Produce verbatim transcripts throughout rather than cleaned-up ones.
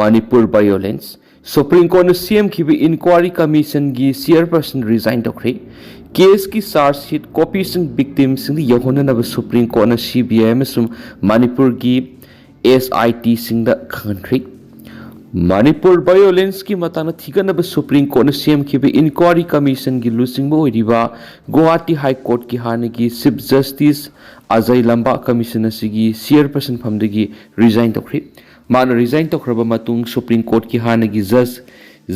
Manipur violence, supreme ꯀꯣꯔꯠꯅ ꯁꯦꯝꯈꯤꯕ enquiry ꯀꯃꯤꯁꯟꯒꯤ ꯆꯤꯌꯔꯄꯔꯁꯟ resign ꯇꯧꯈ꯭ꯔꯦ꯫ ꯀꯦꯁꯀꯤ charge ꯁꯤꯠ ꯀꯣꯄꯤꯁꯤꯡ ꯚꯤꯛꯇꯤꯝꯁꯤꯡꯗ ꯌꯧꯍꯟꯅꯅꯕ supreme ꯀꯣꯔꯠꯅ ꯁꯤ ꯕꯤ ꯑꯥꯏ ꯑꯃꯁꯨꯡ ꯃꯅꯤꯄꯨꯔꯒꯤ ꯑꯦꯁ ꯑꯥꯏ ꯇꯤꯁꯤꯡꯗ ꯈꯪꯍꯟꯈ꯭ꯔꯦ꯫ ꯃꯅꯤꯄꯨꯔ ꯚꯥꯏꯑꯣꯂꯦꯟꯁꯀꯤ ꯃꯇꯥꯡꯗ ꯊꯤꯒꯠꯅꯕ ꯁꯨꯄ꯭ꯔꯤꯝ ꯀꯣꯔꯠꯅ ꯁꯦꯝꯈꯤꯕ ꯏꯟꯀ꯭ꯋꯥꯔꯤ ꯀꯃꯤꯁꯟꯒꯤ ꯂꯨꯆꯤꯡꯕ ꯑꯣꯏꯔꯤꯕ ꯒꯨꯋꯥꯍꯥꯇꯤ ꯍꯥꯏ ꯀꯣꯔꯠꯀꯤ ꯍꯥꯟꯅꯒꯤ ꯆꯤꯐ ꯖꯁꯇꯤꯁ ꯑꯖꯌ ꯂꯝꯕꯥ ꯀꯃꯤꯁꯟ ꯑꯁꯤꯒꯤ ꯆꯤꯌꯔꯄꯔꯁꯟ ꯐꯝꯗꯒꯤ ꯔꯤꯖꯥꯏꯟ ꯇꯧꯈ꯭ꯔꯦ꯫ ꯃꯥꯅ ꯔꯤꯖꯥꯏꯟ ꯇꯧꯈ꯭ꯔꯕ ꯃꯇꯨꯡ ꯁꯨꯄ꯭ꯔꯤꯝ ꯀꯣꯔꯠꯀꯤ ꯍꯥꯟꯅꯒꯤ ꯖꯁ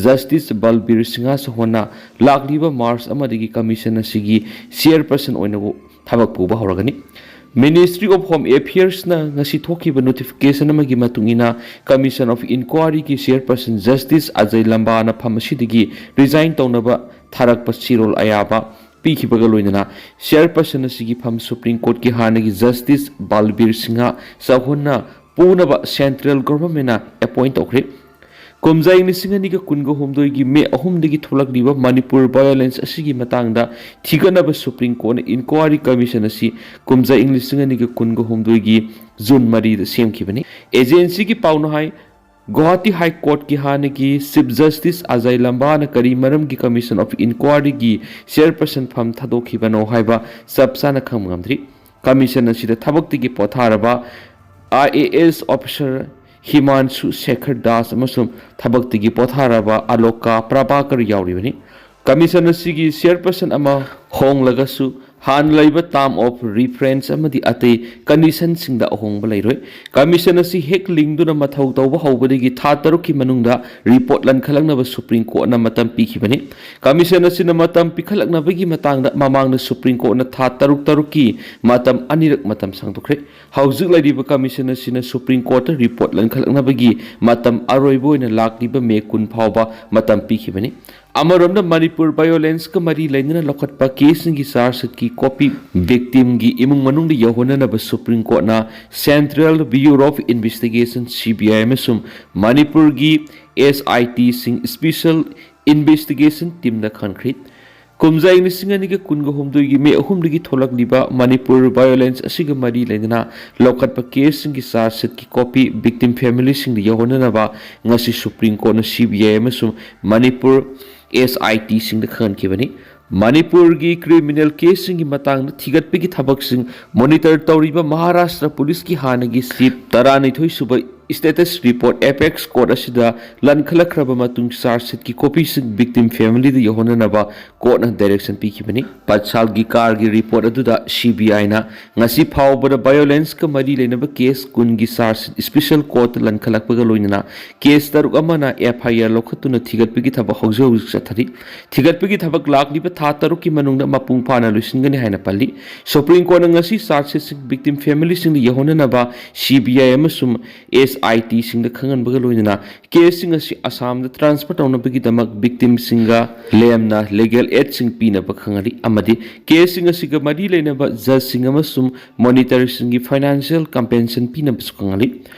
ꯖꯁꯇꯤꯁ ꯕꯜꯕꯤꯔ ꯁꯤꯡꯍ ꯆꯧꯍꯥꯟꯅ ꯂꯥꯛꯂꯤꯕ ꯃꯥꯔꯆ ꯑꯃꯗꯒꯤ ꯀꯃꯤꯁꯟ ꯑꯁꯤꯒꯤ ꯆꯤꯌꯔꯄꯔꯁꯟ ꯑꯣꯏꯅ ꯊꯕꯛ ꯄꯨꯕ ꯍꯧꯔꯒꯅꯤ꯫ Ministry of Home Affairsꯅ ꯉꯁꯤ ꯊꯣꯛꯈꯤꯕ ꯅꯣꯇꯤꯐꯤꯀꯦꯁꯟ ꯑꯃꯒꯤ ꯃꯇꯨꯡ ꯏꯟꯅ, ꯀꯃꯤꯁꯟ ꯑꯣꯐ ꯏꯟꯀ꯭ꯋꯥꯔꯤꯒꯤ ꯆꯤꯌꯔꯄꯔꯁꯟ ꯖꯁꯇꯤꯁ ꯑꯖꯌ ꯂꯝꯕꯥꯅ ꯐꯝ ꯑꯁꯤꯗꯒꯤ ꯔꯤꯖꯥꯏꯟ ꯇꯧꯅꯕ ꯊꯥꯔꯛꯄ ꯆꯦꯔꯣꯜ ꯑꯌꯥꯕ ꯄꯤꯈꯤꯕꯒ ꯂꯣꯏꯅꯅ, ꯆꯤꯌꯔꯄꯔꯁꯟ ꯑꯁꯤꯒꯤ ꯐꯝ ꯁꯨꯄ꯭ꯔꯤꯝ ꯀꯣꯔꯠꯀꯤ ꯍꯥꯟꯅꯒꯤ ꯖꯁꯇꯤꯁ ꯕꯜꯕꯤꯔ ꯁꯤꯡꯍ ꯆꯧꯍꯥꯟꯅ ꯄꯨꯅꯕ ꯁꯦꯟꯇ꯭ꯔꯦꯜ ꯒꯚꯔꯟꯃꯦꯟꯠꯅ ꯑꯦꯄꯣꯏꯟꯠ ꯇꯧꯈ꯭ꯔꯦ꯫ ꯀꯨꯝꯖꯥ ꯏꯪ ꯂꯤꯁꯤꯡ ꯑꯅꯤꯒ ꯀꯨꯟꯒ ꯍꯨꯝꯗꯣꯏꯒꯤ ꯃꯦ ꯑꯍꯨꯝꯗꯒꯤ ꯊꯣꯛꯂꯛꯂꯤꯕ ꯃꯅꯤꯄꯨꯔ ꯚꯥꯏꯑꯣꯂꯦꯟꯁ ꯑꯁꯤꯒꯤ ꯃꯇꯥꯡꯗ ꯊꯤꯒꯠꯅꯕ ꯁꯨꯄ꯭ꯔꯤꯝ ꯀꯣꯔꯠꯅ ꯏꯟꯀ꯭ꯋꯥꯔꯤ ꯀꯃꯤꯁꯟ ꯑꯁꯤ ꯀꯨꯝꯖꯥ ꯏꯪ ꯂꯤꯁꯤꯡ ꯑꯅꯤꯒ ꯀꯨꯟꯒ ꯍꯨꯝꯗꯣꯏꯒꯤ ꯖꯨꯟ ꯃꯔꯤꯗ ꯁꯦꯝꯈꯤꯕꯅꯤ꯫ ꯑꯦꯖꯦꯟꯁꯤꯒꯤ ꯄꯥꯎꯅ ꯍꯥꯏ, ꯒꯨꯋꯥꯍꯥꯇꯤ ꯍꯥꯏ ꯀꯣꯔꯠꯀꯤ ꯍꯥꯟꯅꯒꯤ ꯆꯤꯐ ꯖꯁꯇꯤꯁ ꯑꯖꯌ ꯂꯝꯕꯥꯅ ꯀꯔꯤ ꯃꯔꯝꯒꯤ ꯀꯃꯤꯁꯟ ꯑꯣꯐ ꯏꯟꯀ꯭ꯋꯥꯔꯤꯒꯤ ꯆꯤꯌꯔꯄꯔꯁꯟ ꯐꯝ ꯊꯥꯗꯣꯛꯈꯤꯕꯅꯣ ꯍꯥꯏꯕ ꯆꯞ ꯆꯥꯅ ꯈꯪꯕ ꯉꯝꯗ꯭ꯔꯤ꯫ ꯀꯃꯤꯁꯟ ꯑꯁꯤꯗ ꯊꯕꯛꯇꯒꯤ ꯄꯣꯊꯥꯔꯕ I A S officer Himanshu Sekhar Das ꯑꯃꯁꯨꯡ ꯊꯕꯛꯇꯒꯤ ꯄꯣꯊꯥꯔꯕ ꯑꯂꯣꯀꯥ ꯄ꯭ꯔꯚꯥꯀꯔ ꯌꯥꯎꯔꯤꯕꯅꯤ꯫ ꯀꯃꯤꯁꯟ ꯑꯁꯤꯒꯤ ꯆꯤꯌꯔꯄꯔꯁꯟ ꯑꯃ ꯍꯣꯡꯂꯒꯁꯨ, ꯍꯥꯟꯅ ꯂꯩꯕ ꯇꯥꯔꯝ ꯑꯣꯐ ꯔꯤꯐꯔꯦꯟꯁ ꯑꯃꯗꯤ ꯑꯇꯩ ꯀꯟꯗꯤꯁꯟꯁꯤꯡꯗ ꯑꯍꯣꯡꯕ ꯂꯩꯔꯣꯏ꯫ ꯀꯃꯤꯁꯟ ꯑꯁꯤ ꯍꯦꯛ ꯂꯤꯡꯗꯨꯅ ꯃꯊꯧ ꯇꯧꯕ ꯍꯧꯕꯗꯒꯤ ꯊꯥ ꯇꯔꯨꯛꯀꯤ ꯃꯅꯨꯡꯗ ꯔꯤꯄꯣꯔꯠ ꯂꯟꯈꯠꯂꯛꯅꯕ ꯁꯨꯄ꯭ꯔꯤꯝ ꯀꯣꯔꯠꯅ ꯃꯇꯝ ꯄꯤꯈꯤꯕꯅꯤ꯫ ꯀꯃꯤꯁꯟ ꯑꯁꯤꯅ ꯃꯇꯝ ꯄꯤꯈꯠꯂꯛꯅꯕꯒꯤ ꯃꯇꯥꯡꯗ ꯃꯃꯥꯡꯗ ꯁꯨꯄ꯭ꯔꯤꯝ ꯀꯣꯔꯠꯅ ꯊꯥ ꯇꯔꯨꯛ ꯇꯔꯨꯛꯀꯤ ꯃꯇꯝ ꯑꯅꯤꯔꯛ ꯃꯇꯝ ꯁꯥꯡꯗꯣꯛꯈ꯭ꯔꯦ꯫ ꯍꯧꯖꯤꯛ ꯂꯩꯔꯤꯕ ꯀꯃꯤꯁꯟ ꯑꯁꯤꯅ ꯁꯨꯄ꯭ꯔꯤꯝ ꯀꯣꯔꯠꯇ ꯔꯤꯄꯣꯔꯠ ꯂꯟꯈꯠꯂꯛꯅꯕꯒꯤ ꯃꯇꯝ ꯑꯔꯣꯏꯕ ꯑꯣꯏꯅ ꯂꯥꯛꯂꯤꯕ ꯃꯦ ꯀꯨꯟ ꯐꯥꯎꯕ ꯃꯇꯝ ꯄꯤꯈꯤꯕꯅꯤ꯫ ꯑꯃꯔꯣꯝꯗ, ꯃꯅꯤꯄꯨꯔ ꯚꯥꯏꯑꯣꯂꯦꯟꯁꯀ ꯃꯔꯤ ꯂꯩꯅꯅ ꯂꯧꯈꯠꯄ ꯀꯦꯁꯁꯤꯡꯒꯤ ꯆꯥꯔꯖ ꯁꯤꯠꯀꯤ ꯀꯣꯄꯤ ꯚꯤꯛꯇꯤꯝꯒꯤ ꯏꯃꯨꯡ ꯃꯅꯨꯡꯗ ꯌꯧꯍꯟꯅꯅꯕ ꯁꯨꯄ꯭ꯔꯤꯝ ꯀꯣꯔꯠꯅ central bureau of investigation, C B I, ꯑꯃꯁꯨꯡ ꯃꯅꯤꯄꯨꯔꯒꯤ ꯑꯦꯁ ꯑꯥꯏ ꯇꯤꯁꯤꯡ, ꯏꯁꯄꯤꯁꯦꯜ ꯏꯟꯚꯦꯁꯇꯤꯒꯦꯁꯟ ꯇꯤꯝꯗ ꯈꯟꯈ꯭ꯔꯤ꯫ ꯀꯨꯝꯖꯥ ꯏꯪ ꯂꯤꯁꯤꯡ ꯑꯅꯤꯒ ꯀꯨꯟꯒ ꯍꯨꯝꯗꯣꯏꯒꯤ ꯃꯦ ꯑꯍꯨꯝꯗꯒꯤ ꯊꯣꯛꯂꯛꯂꯤꯕ ꯃꯅꯤꯄꯨꯔ violence ꯑꯁꯤꯒ ꯃꯔꯤ ꯂꯩꯅꯅ ꯂꯧꯈꯠꯄ ꯀꯦꯁꯁꯤꯡꯒꯤ ꯆꯥꯔꯖ ꯁꯤꯠꯀꯤ ꯀꯣꯄꯤ ꯚꯤꯛꯇꯤꯝ ꯐꯦꯃꯤꯂꯤꯁꯤꯡꯗ ꯌꯧꯍꯟꯅꯅꯕ ꯉꯁꯤ ꯁꯨꯄ꯭ꯔꯤꯝ ꯀꯣꯔꯠꯅ ꯁꯤ ꯕꯤ ꯑꯥꯏ ꯑꯃꯁꯨꯡ ꯃꯅꯤꯄꯨꯔ ꯑꯦꯁ ꯑꯥꯏ ꯇꯤꯁꯤꯡꯗ ꯈꯪꯍꯟꯈꯤꯕꯅꯤ꯫ ꯃꯅꯤꯄꯨꯔꯒꯤ ꯀ꯭ꯔꯤꯃꯤꯅꯦꯜ ꯀꯦꯁꯁꯤꯡꯒꯤ ꯃꯇꯥꯡꯗ ꯊꯤꯒꯠꯄꯒꯤ ꯊꯕꯛꯁꯤꯡ ꯃꯣꯅꯤꯇꯔ ꯇꯧꯔꯤꯕ ꯃꯍꯥꯔꯥꯁꯇ꯭ꯔ ꯄꯨꯂꯤꯁꯀꯤ ꯍꯥꯟꯅꯒꯤ ꯆꯤꯐ ꯇꯔꯥꯅꯤꯊꯣꯏ ꯁꯨꯕ ꯁ꯭ꯇꯦꯇꯁ ꯔꯤꯄꯣꯔꯠ ꯑꯦꯄꯦꯛꯁ ꯀꯣꯔꯠ ꯑꯁꯤꯗ ꯂꯟꯈꯠꯂꯛꯈ꯭ꯔꯕ ꯃꯇꯨꯡ ꯆꯥꯔꯖ ꯁꯤꯠꯀꯤ ꯀꯣꯄꯤꯁꯤꯡ ꯚꯤꯛꯇꯤꯝ ꯐꯦꯃꯤꯂꯤꯗ ꯌꯧꯍꯟꯅꯅꯕ ꯀꯣꯔꯠꯅ ꯗꯥꯏꯔꯦꯛꯁꯟ ꯄꯤꯈꯤꯕꯅꯤ꯫ ꯄꯠꯁꯥꯜꯒꯤ ꯀꯥꯔꯒꯤ ꯔꯤꯄꯣꯔꯠ ꯑꯗꯨꯗ ꯁꯤ ꯕꯤ ꯑꯥꯏꯅ ꯉꯁꯤ ꯐꯥꯎꯕꯗ violence ꯀ ꯃꯔꯤ ꯂꯩꯅꯕ ꯀꯦꯁ ꯀꯨꯟꯒꯤ ꯆꯥꯔꯖ ꯁꯤꯠ ꯁ꯭ꯄꯤꯁꯦꯜ ꯀꯣꯔꯠꯇ ꯂꯟꯈꯠꯂꯛꯄꯒ ꯂꯣꯏꯅꯅ ꯀꯦꯁ ꯇꯔꯨꯛ ꯑꯃꯅ ꯑꯦꯐ ꯑꯥꯏ ꯑꯥꯔ ꯂꯧꯈꯠꯇꯨꯅ ꯊꯤꯒꯠꯄꯒꯤ ꯊꯕꯛ ꯍꯧꯖꯤꯛ ꯍꯧꯖꯤꯛ ꯆꯠꯊꯔꯤ꯫ ꯊꯤꯒꯠꯄꯒꯤ ꯊꯕꯛ ꯂꯥꯛꯂꯤꯕ ꯊꯥ ꯇꯔꯨꯛꯀꯤ ꯃꯅꯨꯡꯗ ꯃꯄꯨꯡ ꯐꯥꯅ ꯂꯣꯏꯁꯤꯟꯒꯅꯤ ꯍꯥꯏꯅ ꯄꯜꯂꯤ꯫ ꯁꯨꯄ꯭ꯔꯤꯝ ꯀꯣꯔꯠꯅ ꯉꯁꯤ ꯆꯥꯔꯖ ꯁꯤꯠꯁꯤꯡ ꯚꯤꯛꯇꯤꯝ ꯐꯦꯃꯤꯂꯤꯁꯤꯡꯗ ꯌꯧꯍꯟꯅꯅꯕ ꯁꯤ ꯕꯤ ꯑꯥꯏ ꯑꯃꯁꯨꯡ ꯑꯦꯁ ꯑꯥꯏ ꯇꯤꯁꯤꯡꯗ ꯈꯪꯍꯟꯕꯒ ꯂꯣꯏꯅꯅ ꯀꯦꯁꯁꯤꯡ ꯑꯁꯤ ꯑꯁꯥꯝꯗ ꯇ꯭ꯔꯥꯟꯁꯐꯔ ꯇꯧꯅꯕꯒꯤꯗꯃꯛ ꯚꯤꯛꯇꯤꯝꯁꯤꯡꯒ ꯂꯦꯝꯅ ꯂꯤꯒꯦꯜ ꯑꯦꯗꯁꯤꯡ ꯄꯤꯅꯕ ꯈꯪꯍꯜꯂꯤ ꯑꯃꯗꯤ ꯀꯦꯁꯁꯤꯡ ꯑꯁꯤꯒ ꯃꯔꯤ ꯂꯩꯅꯕ ꯖꯖꯁꯤꯡ ꯑꯃꯁꯨꯡ ꯃꯣꯅꯤꯇꯔꯁꯤꯡꯒꯤ ꯐꯥꯏꯅꯥꯟꯁꯤꯌꯦꯜ ꯀꯝꯄꯦꯟꯁꯟ ꯄꯤꯅꯕꯁꯨ ꯈꯪꯍꯜꯂꯤ꯫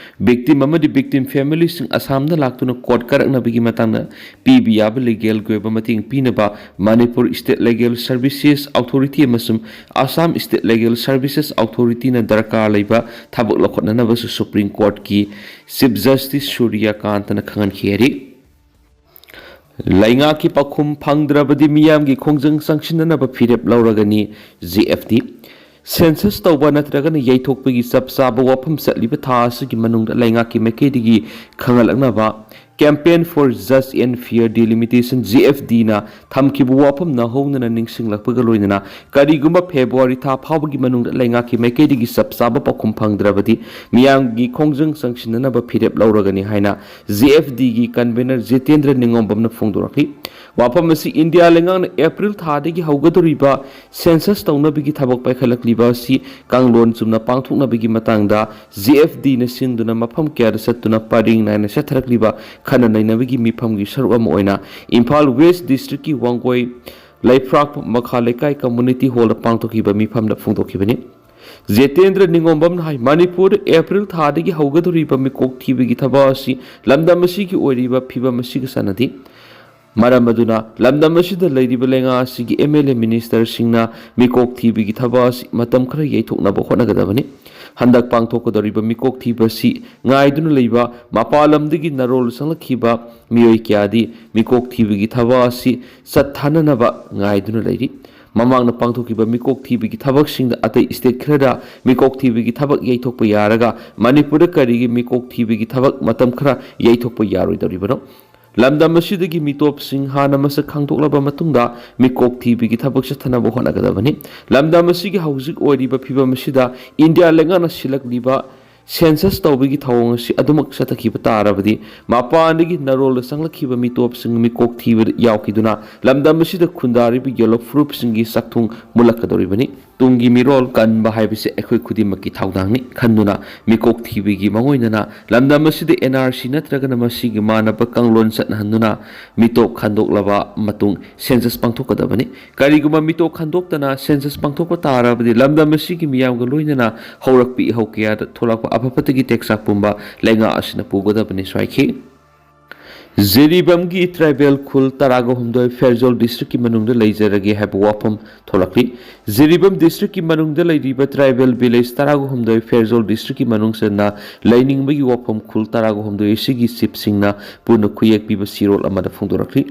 ꯚꯤꯛꯇꯤꯝ ꯑꯃꯗꯤ ꯚꯤꯛꯇꯤꯝ ꯐꯦꯃꯤꯂꯤꯁꯤꯡ ꯑꯁꯥꯝꯗ ꯂꯥꯛꯇꯨꯅ ꯀꯣꯔꯠ ꯀꯥꯔꯛꯅꯕꯒꯤ ꯃꯇꯥꯡꯗ ꯄꯤꯕ ꯌꯥꯕ ꯂꯤꯒꯦꯜꯒꯤ ꯑꯣꯏꯕ ꯃꯇꯦꯡ ꯄꯤꯅꯕ Manipur state legal services authority ꯑꯃꯁꯨꯡ ꯑꯁꯥꯝ ꯁ꯭ꯇꯦꯠ ꯂꯤꯒꯦꯜ ꯁꯔꯚꯤꯁꯦꯁ ꯑꯣꯊꯣꯔꯤꯇꯤꯅ ꯗꯔꯀꯥꯔ ꯂꯩꯕ ꯊꯕꯛ ꯂꯧꯈꯠꯅꯅꯕꯁꯨ ꯁꯨꯄ꯭ꯔꯤꯝ ꯀꯣꯔꯠꯀꯤ ꯆꯤꯐ ꯖꯁꯇꯤꯁ ꯁꯨꯔ꯭ꯌꯀꯥꯟꯇꯅ ꯈꯪꯍꯟꯈꯤ ꯍꯥꯏꯔꯤ꯫ ꯂꯩꯉꯥꯛꯀꯤ ꯄꯥꯎꯈꯨꯝ ꯐꯪꯗ꯭ꯔꯕꯗꯤ ꯃꯤꯌꯥꯝꯒꯤ ꯈꯣꯡꯖꯪ ꯆꯪꯁꯤꯟꯅꯅꯕ ꯐꯤꯔꯦꯞ ꯂꯧꯔꯒꯅꯤ, ꯖꯤ ꯑꯦꯐ ꯗꯤ꯫ ꯁꯦꯟꯁꯁ ꯇꯧꯕ ꯅꯠꯇ꯭ꯔꯒꯅ ꯌꯩꯊꯣꯛꯄꯒꯤ ꯆꯞ ꯆꯥꯕ ꯋꯥꯐꯝ ꯆꯠꯂꯤꯕ ꯊꯥ ꯑꯁꯤꯒꯤ ꯃꯅꯨꯡꯗ ꯂꯩꯉꯥꯛꯀꯤ ꯃꯥꯏꯀꯩꯗꯒꯤ ꯈꯪꯍꯜꯂꯛꯅꯕ Campaign for Just and Fair Delimitation, G F ꯗꯤꯅ ꯊꯝꯈꯤꯕ ꯋꯥꯐꯝ ꯅꯧꯍꯧꯅꯅ ꯅꯤꯡꯁꯤꯡꯂꯛꯄꯒ ꯂꯣꯏꯅꯅ ꯀꯔꯤꯒꯨꯝꯕ ꯐꯦꯕ꯭ꯔꯨꯋꯥꯔꯤ ꯊꯥ ꯐꯥꯎꯕꯒꯤ ꯃꯅꯨꯡꯗ ꯂꯩꯉꯥꯛꯀꯤ ꯃꯥꯏꯀꯩꯗꯒꯤ ꯆꯞ ꯆꯥꯕ ꯄꯥꯎꯈꯨꯝ ꯐꯪꯗ꯭ꯔꯕꯗꯤ ꯃꯤꯌꯥꯝꯒꯤ ꯈꯣꯡꯖꯪ ꯆꯪꯁꯤꯟꯅꯅꯕ ꯐꯤꯔꯦꯞ ꯂꯧꯔꯒꯅꯤ ꯍꯥꯏꯅ ꯖꯤ ꯑꯦꯐ ꯗꯤꯒꯤ ꯀꯟꯚꯦꯅꯔ ꯖꯤꯇꯦꯟꯗ꯭ꯔ ꯅꯤꯉꯣꯝꯕꯝꯅ ꯐꯣꯡꯗꯣꯔꯛꯂꯤ꯫ ꯋꯥꯐꯝ ꯑꯁꯤ ꯏꯟꯗꯤꯌꯥ ꯂꯩꯉꯥꯛꯅ ꯑꯦꯄ꯭ꯔꯤꯜ ꯊꯥꯗꯒꯤ ꯍꯧꯒꯗꯧꯔꯤꯕ ꯁꯦꯟꯁꯁ ꯇꯧꯅꯕꯒꯤ ꯊꯕꯛ ꯄꯥꯏꯈꯠꯂꯛꯂꯤꯕ ꯑꯁꯤ ꯀꯥꯡꯂꯣꯟ ꯆꯨꯝꯅ ꯄꯥꯡꯊꯣꯛꯅꯕꯒꯤ ꯃꯇꯥꯡꯗ ꯖꯤ ꯑꯦꯐ ꯗꯤꯅ ꯁꯤꯟꯗꯨꯅ ꯃꯐꯝ ꯀꯌꯥꯗ ꯆꯠꯇꯨꯅ ꯄꯔꯤꯡ ꯅꯥꯏꯅ ꯆꯠꯊꯔꯛꯂꯤꯕ ꯈꯟꯅ ꯅꯩꯅꯕꯒꯤ ꯃꯤꯐꯝꯒꯤ ꯁꯔꯨꯛ ꯑꯃ ꯑꯣꯏꯅ ꯏꯝꯐꯥꯜ ꯋꯦꯁ ꯗꯤꯁꯇ꯭ꯔꯤꯛꯀꯤ ꯋꯥꯡꯒꯣꯏ ꯂꯩꯐ꯭ꯔꯥꯛꯄ ꯃꯈꯥ ꯂꯩꯀꯥꯏ ꯀꯝꯃꯨꯅꯤꯇꯤ ꯍꯣꯜꯗ ꯄꯥꯡꯊꯣꯛꯈꯤꯕ ꯃꯤꯐꯝꯗ ꯐꯣꯡꯗꯣꯛꯈꯤꯕꯅꯤ꯫ ꯖꯤꯇꯦꯟꯗ꯭ꯔ ꯅꯤꯉꯣꯝꯕꯝꯅ ꯍꯥꯏ, ꯃꯅꯤꯄꯨꯔꯗ ꯑꯦꯄ꯭ꯔꯤꯜ ꯊꯥꯗꯒꯤ ꯍꯧꯒꯗꯧꯔꯤꯕ ꯃꯤꯀꯣꯛ ꯊꯤꯕꯒꯤ ꯊꯕꯛ ꯑꯁꯤ ꯂꯝꯗꯝ ꯑꯁꯤꯒꯤ ꯑꯣꯏꯔꯤꯕ ꯐꯤꯕꯝ ꯑꯁꯤꯒ ꯆꯥꯟꯅꯗꯦ꯫ ꯃꯔꯝ ꯑꯗꯨꯅ ꯂꯝꯗꯝ ꯑꯁꯤꯗ ꯂꯩꯔꯤꯕ ꯂꯩꯉꯥꯛ ꯑꯁꯤꯒꯤ ꯑꯦꯝ ꯑꯦꯜ ꯑꯦ ꯃꯤꯅꯤꯁꯇꯔꯁꯤꯡꯅ ꯃꯤꯀꯣꯛ ꯊꯤꯕꯒꯤ ꯊꯕꯛ ꯑꯁꯤ ꯃꯇꯝ ꯈꯔ ꯌꯩꯊꯣꯛꯅꯕ ꯍꯣꯠꯅꯒꯗꯕꯅꯤ꯫ ꯍꯟꯗꯛ ꯄꯥꯡꯊꯣꯛꯀꯗꯧꯔꯤꯕ ꯃꯤꯀꯣꯛ ꯊꯤꯕ ꯑꯁꯤ ꯉꯥꯏꯗꯨꯅ ꯂꯩꯕ ꯃꯄꯥꯟ ꯂꯝꯗꯒꯤ ꯅꯔꯣꯜ ꯆꯪꯂꯛꯈꯤꯕ ꯃꯤꯑꯣꯏ ꯀꯌꯥꯗꯤ ꯃꯤꯀꯣꯛ ꯊꯤꯕꯒꯤ ꯊꯕꯛ ꯑꯁꯤ ꯆꯠꯊꯅꯅꯕ ꯉꯥꯏꯗꯨꯅ ꯂꯩꯔꯤ꯫ ꯃꯃꯥꯡꯗ ꯄꯥꯡꯊꯣꯛꯈꯤꯕ ꯃꯤꯀꯣꯛ ꯊꯤꯕꯒꯤ ꯊꯕꯛꯁꯤꯡꯗ ꯑꯇꯩ ꯁ꯭ꯇꯦꯠ ꯈꯔꯗ ꯃꯤꯀꯣꯛ ꯊꯤꯕꯒꯤ ꯊꯕꯛ ꯌꯩꯊꯣꯛꯄ ꯌꯥꯔꯒ ꯃꯅꯤꯄꯨꯔꯗ ꯀꯔꯤꯒꯤ ꯃꯤꯀꯣꯛ ꯊꯤꯕꯒꯤ ꯊꯕꯛ ꯃꯇꯝ ꯈꯔ ꯌꯩꯊꯣꯛꯄ ꯌꯥꯔꯣꯏꯗꯧꯔꯤꯕꯅꯣ? ꯂꯝꯗꯝ ꯑꯁꯤꯗꯒꯤ ꯃꯤꯇꯣꯞꯁꯤꯡ ꯍꯥꯟꯅ ꯃꯁꯛ ꯈꯪꯗꯣꯛꯂꯕ ꯃꯇꯨꯡꯗ ꯃꯤꯀꯣꯛ ꯊꯤꯕꯒꯤ ꯊꯕꯛ ꯆꯠꯊꯅꯕ ꯍꯣꯠꯅꯒꯗꯕꯅꯤ꯫ ꯂꯝꯗꯝ ꯑꯁꯤꯒꯤ ꯍꯧꯖꯤꯛ ꯑꯣꯏꯔꯤꯕ ꯐꯤꯕꯝ ꯑꯁꯤꯗ ꯏꯟꯗꯤꯌꯥ ꯂꯩꯉꯥꯛꯅ ꯁꯤꯜꯂꯛꯂꯤꯕ ꯁꯦꯟꯁꯁ ꯇꯧꯕꯒꯤ ꯊꯧꯑꯣꯡ ꯑꯁꯤ ꯑꯗꯨꯃꯛ ꯆꯠꯊꯈꯤꯕ ꯇꯥꯔꯕꯗꯤ ꯃꯄꯥꯟꯗꯒꯤ ꯅꯔꯣꯜꯗ ꯆꯪꯂꯛꯈꯤꯕ ꯃꯤꯇꯣꯞꯁꯤꯡ ꯃꯤꯀꯣꯛ ꯊꯤꯕꯗ ꯌꯥꯎꯈꯤꯗꯨꯅ ꯂꯝꯗꯝ ꯑꯁꯤꯗ ꯈꯨꯟꯗꯥꯔꯤꯕ ꯌꯦꯜꯂꯣ ꯐꯨꯔꯨꯞꯁꯤꯡꯒꯤ ꯆꯥꯛꯊꯨꯡ ꯃꯨꯜꯂꯛꯀꯗꯧꯔꯤꯕꯅꯤ꯫ ꯇꯨꯡꯒꯤ ꯃꯤꯔꯣꯜ ꯀꯟꯕ ꯍꯥꯏꯕꯁꯤ ꯑꯩꯈꯣꯏ ꯈꯨꯗꯤꯡꯃꯛꯀꯤ ꯊꯧꯗꯥꯡꯅꯤ ꯈꯟꯗꯨꯅ ꯃꯤꯀꯣꯛ ꯊꯤꯕꯒꯤ ꯃꯥꯡꯑꯣꯏꯅꯅ ꯂꯝꯗꯝ ꯑꯁꯤꯗ ꯑꯦꯟ ꯑꯥꯔ ꯁꯤ ꯅꯠꯇ꯭ꯔꯒꯅ ꯃꯁꯤꯒꯤ ꯃꯥꯟꯅꯕ ꯀꯥꯡꯂꯣꯟ ꯆꯠꯅꯍꯟꯗꯨꯅ ꯃꯤꯇꯣꯞ ꯈꯟꯗꯣꯛꯂꯕ ꯃꯇꯨꯡ ꯁꯦꯟꯁꯁ ꯄꯥꯡꯊꯣꯛꯀꯗꯕꯅꯤ꯫ ꯀꯔꯤꯒꯨꯝꯕ ꯃꯤꯇꯣꯞ ꯈꯟꯗꯣꯛꯇꯅ ꯁꯦꯟꯁꯁ ꯄꯥꯡꯊꯣꯛꯄ ꯇꯥꯔꯕꯗꯤ ꯂꯝꯗꯝ ꯑꯁꯤꯒꯤ ꯃꯤꯌꯥꯝꯒ ꯂꯣꯏꯅꯅ ꯍꯧꯔꯛꯄ ꯏꯍꯧ ꯀꯌꯥꯗ ꯊꯣꯛꯂꯛꯄ ꯑꯐ ꯐꯠꯇꯒꯤ ꯇꯦꯛꯆꯥꯛ ꯄꯨꯝꯕ ꯂꯩꯉꯥꯛ ꯑꯁꯤꯅ ꯄꯨꯒꯗꯕꯅꯤ ꯁ꯭ꯋꯥꯏꯈꯤ꯫ ꯖꯤꯔꯤꯕꯥꯝꯒꯤ ꯇ꯭ꯔꯥꯏꯕꯦꯜ ꯈꯨꯜ ꯇꯔꯥꯒ ꯍꯨꯝꯗꯣꯏ ꯐꯦꯔꯖꯣꯜ ꯗꯤꯁꯇ꯭ꯔꯤꯛꯀꯤ ꯃꯅꯨꯡꯗ ꯂꯩꯖꯔꯒꯦ ꯍꯥꯏꯕ ꯋꯥꯐꯝ ꯊꯣꯛꯂꯛꯂꯤ꯫ ꯖꯤꯔꯤꯕꯥꯝ ꯗꯤꯁꯇ꯭ꯔꯤꯛꯀꯤ ꯃꯅꯨꯡꯗ ꯂꯩꯔꯤꯕ ꯇ꯭ꯔꯥꯏꯕꯦꯜ ꯚꯤꯂꯦꯖ ꯇꯔꯥꯒ ꯍꯨꯝꯗꯣꯏ ꯐꯦꯔꯖꯣꯜ ꯗꯤꯁꯇ꯭ꯔꯤꯛꯀꯤ ꯃꯅꯨꯡ ꯆꯟꯅ ꯂꯩꯅꯤꯡꯕꯒꯤ ꯋꯥꯐꯝ ꯈꯨꯜ ꯇꯔꯥꯒ ꯍꯨꯝꯗꯣꯏ ꯑꯁꯤꯒꯤ ꯆꯤꯐꯁꯤꯡꯅ ꯄꯨꯟꯅ ꯈꯨꯌꯦꯛ ꯄꯤꯕ ꯆꯦꯔꯣꯜ ꯑꯃꯗ ꯐꯣꯡꯗꯣꯔꯛꯂꯤ꯫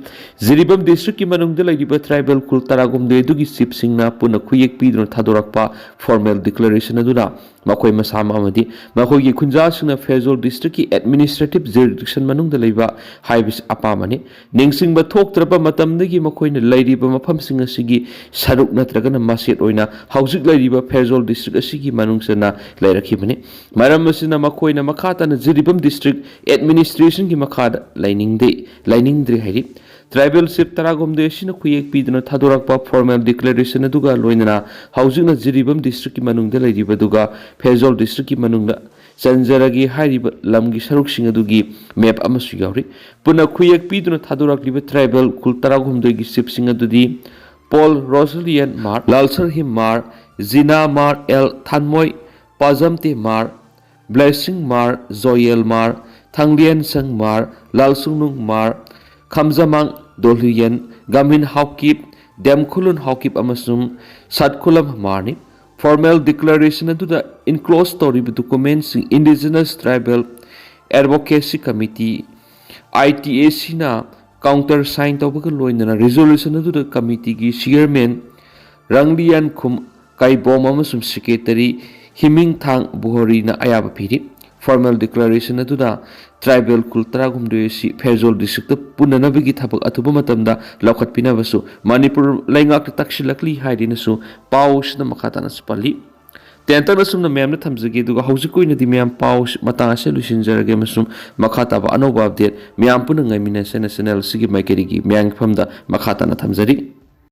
ꯖꯤꯔꯤꯕꯥꯝ ꯗꯤꯁꯇ꯭ꯔꯤꯛꯀꯤ ꯃꯅꯨꯡꯗ ꯂꯩꯔꯤꯕ ꯇ꯭ꯔꯥꯏꯕꯦꯜ ꯈꯨꯜ ꯇꯔꯥꯒ ꯍꯨꯝꯗꯣꯏ ꯑꯗꯨꯒꯤ ꯆꯤꯐꯁꯤꯡꯅ ꯄꯨꯟꯅ ꯈꯨꯌꯦꯛ ꯄꯤꯗꯨꯅ ꯊꯥꯗꯣꯔꯛꯄ ꯐꯣꯔꯃꯦꯜ ꯗꯤꯀ꯭ꯂꯔꯦꯁꯟ ꯑꯗꯨꯅ ꯃꯈꯣꯏ ꯃꯁꯥꯃꯛ ꯑꯃꯗꯤ ꯃꯈꯣꯏꯒꯤ ꯈꯨꯟꯖꯥꯁꯤꯡꯅ ꯐꯦꯔꯖꯣꯜ ꯗꯤꯁꯇ꯭ꯔꯤꯛꯀꯤ ꯑꯦꯗꯃꯤꯅꯤꯁꯇ꯭ꯔꯦꯇꯤꯞ ꯖꯨꯔꯤꯗꯤꯛꯁꯟ ꯃꯅꯨꯡꯗ ꯂꯩꯕ ꯍꯥꯏꯕꯁꯤ ꯑꯄꯥꯝꯕꯅꯤ꯫ ꯅꯤꯡꯁꯤꯡꯕ ꯊꯣꯛꯇ꯭ꯔꯕ ꯃꯇꯝꯗꯒꯤ ꯃꯈꯣꯏꯅ ꯂꯩꯔꯤꯕ ꯃꯐꯝꯁꯤꯡ ꯑꯁꯤꯒꯤ ꯁꯔꯨꯛ ꯅꯠꯇ꯭ꯔꯒꯅ ꯃꯆꯦꯠ ꯑꯣꯏꯅ ꯍꯧꯖꯤꯛ ꯂꯩꯔꯤꯕ ꯐꯦꯔꯖꯣꯜ ꯗꯤꯁꯇ꯭ꯔꯤꯛ ꯑꯁꯤꯒꯤ ꯃꯅꯨꯡ ꯆꯟꯅ ꯂꯩꯔꯛꯈꯤꯕꯅꯤ꯫ ꯃꯔꯝ ꯑꯁꯤꯅ ꯃꯈꯣꯏꯅ ꯃꯈꯥ ꯇꯥꯅ ꯖꯤꯔꯤꯕꯥꯝ ꯗꯤꯁꯇ꯭ꯔꯤꯛ ꯑꯦꯗꯃꯤꯅꯤꯁꯇ꯭ꯔꯦꯁꯟꯒꯤ ꯃꯈꯥꯗ ꯂꯩꯅꯤꯡꯗꯦ, ꯂꯩꯅꯤꯡꯗ꯭ꯔꯦ ꯍꯥꯏꯔꯤ꯫ ꯇ꯭ꯔꯥꯏꯕꯦꯜ ꯆꯤꯐ ꯇꯔꯥꯒ ꯍꯨꯝꯗꯣꯏ ꯑꯁꯤꯅ ꯈꯨꯌꯦꯛ ꯄꯤꯗꯨꯅ ꯊꯥꯗꯣꯔꯛꯄ ꯐꯣꯔꯃꯦꯜ ꯗꯤꯀ꯭ꯂꯔꯦꯁꯟ ꯑꯗꯨꯒ ꯂꯣꯏꯅꯅ ꯍꯧꯖꯤꯛꯅ ꯖꯤꯔꯤꯕꯥꯝ ꯗꯤꯁꯇ꯭ꯔꯤꯛꯀꯤ ꯃꯅꯨꯡꯗ ꯂꯩꯔꯤꯕ ꯑꯗꯨꯒ ꯐꯦꯔꯖꯣꯜ ꯗꯤꯁꯇ꯭ꯔꯤꯛꯀꯤ ꯃꯅꯨꯡꯗ ꯆꯟꯖꯔꯒꯦ ꯍꯥꯏꯔꯤꯕ ꯂꯝꯒꯤ ꯁꯔꯨꯛꯁꯤꯡ ꯑꯗꯨꯒꯤ ꯃꯦꯞ ꯑꯃꯁꯨ ꯌꯥꯎꯔꯤ꯫ ꯄꯨꯟꯅ ꯈꯨꯌꯦꯛ ꯄꯤꯗꯨꯅ ꯊꯥꯗꯣꯔꯛꯂꯤꯕ ꯇ꯭ꯔꯥꯏꯕꯦꯜ ꯈꯨꯜ ꯇꯔꯥꯍꯨꯝꯗꯣꯏꯒꯤ ꯆꯤꯐꯁꯤꯡ ꯑꯗꯨꯗꯤ ꯄꯣꯜ ꯔꯣꯁꯂꯤꯌꯟ ꯃꯥꯔ, ꯂꯥꯜꯁꯔ ꯍꯤꯝ ꯃꯥꯔ, ꯖꯤꯅꯥ ꯃꯥꯔ, ꯑꯦꯜ ꯊꯥꯟꯃꯣꯏ, ꯄꯥꯖꯝꯇꯦ ꯃꯥꯔ, ꯕ꯭ꯂꯦꯁꯤꯡ ꯃꯥꯔ, ꯖꯣꯌꯦꯜ ꯃꯥꯔ, ꯊꯥꯡꯂꯤꯌꯟꯁꯪ ꯃꯥꯔ, ꯂꯥꯜꯁꯨꯡꯅꯨꯡ ꯃꯥꯔ, ꯈꯝꯖꯃꯥꯡ ꯗꯣꯂꯨꯌꯦꯟ, ꯒꯝꯍꯤꯟ ꯍꯥꯎꯀꯤꯞ, ꯗꯦꯝꯈꯨꯂꯨꯟ ꯍꯥꯎꯀꯤꯞ ꯑꯃꯁꯨꯡ ꯁꯠꯈꯨꯂꯝ ꯍꯃꯥꯔꯅꯤ꯫ Formal declaration ꯑꯗꯨꯗ enclose ꯇꯧꯔꯤꯕ documentꯁꯤꯡ Indigenous Tribal Advocacy Committee, I T A Cꯅ counter sign ꯇꯧꯕꯒ ꯂꯣꯏꯅꯅ resolution ꯑꯗꯨꯗ committeeꯒꯤ chairman ꯔꯪꯂꯤꯌꯥꯟꯈꯨꯝ ꯀꯥꯏꯕꯣꯝ ꯑꯃꯁꯨꯡ secretary ꯍꯤꯃꯤꯡꯊꯥꯡ ꯕꯨꯍꯣꯔꯤꯅ ꯑꯌꯥꯕ ꯄꯤꯔꯤ꯫ Formal declaration ꯑꯗꯨꯗ tribal ꯈꯨꯜ ꯇꯔꯥꯍꯨꯝꯗꯣꯏ ꯑꯁꯤ ꯐꯦꯔꯖꯣꯜ districtꯇ ꯄꯨꯅꯅꯕꯒꯤ ꯊꯕꯛ ꯑꯊꯨꯕ ꯃꯇꯝꯗ ꯂꯧꯈꯠꯄꯤꯅꯕꯁꯨ ꯃꯅꯤꯄꯨꯔ ꯂꯩꯉꯥꯛꯇ ꯇꯛꯁꯤꯜꯂꯛꯂꯤ ꯍꯥꯏꯗꯨꯅꯁꯨ ꯄꯥꯎꯁꯤꯅ ꯃꯈꯥ ꯇꯥꯅ ꯄꯜꯂꯤ꯫ ꯇꯦꯟꯇꯛꯅ ꯑꯁꯨꯝꯅ ꯃꯌꯥꯝꯗ ꯊꯝꯖꯒꯦ, ꯑꯗꯨꯒ ꯍꯧꯖꯤꯛꯀꯤ ꯑꯣꯏꯅꯗꯤ ꯃꯌꯥꯝ ꯄꯥꯎ ꯃꯇꯥꯡ ꯑꯁꯤꯗ ꯂꯣꯏꯁꯤꯟꯖꯔꯒꯦ ꯑꯃꯁꯨꯡ ꯃꯈꯥ ꯇꯥꯕ ꯑꯅꯧꯕ update ꯃꯌꯥꯝ ꯄꯨꯟꯅ ꯉꯥꯏꯃꯤꯟꯅꯁꯦꯅ channel ꯑꯁꯤꯒꯤ ꯃꯥꯏꯀꯩꯗꯒꯤ ꯃꯌꯥꯝꯒꯤ ꯐꯝꯗ ꯃꯈꯥ ꯇꯥꯅ ꯊꯝꯖꯔꯤ꯫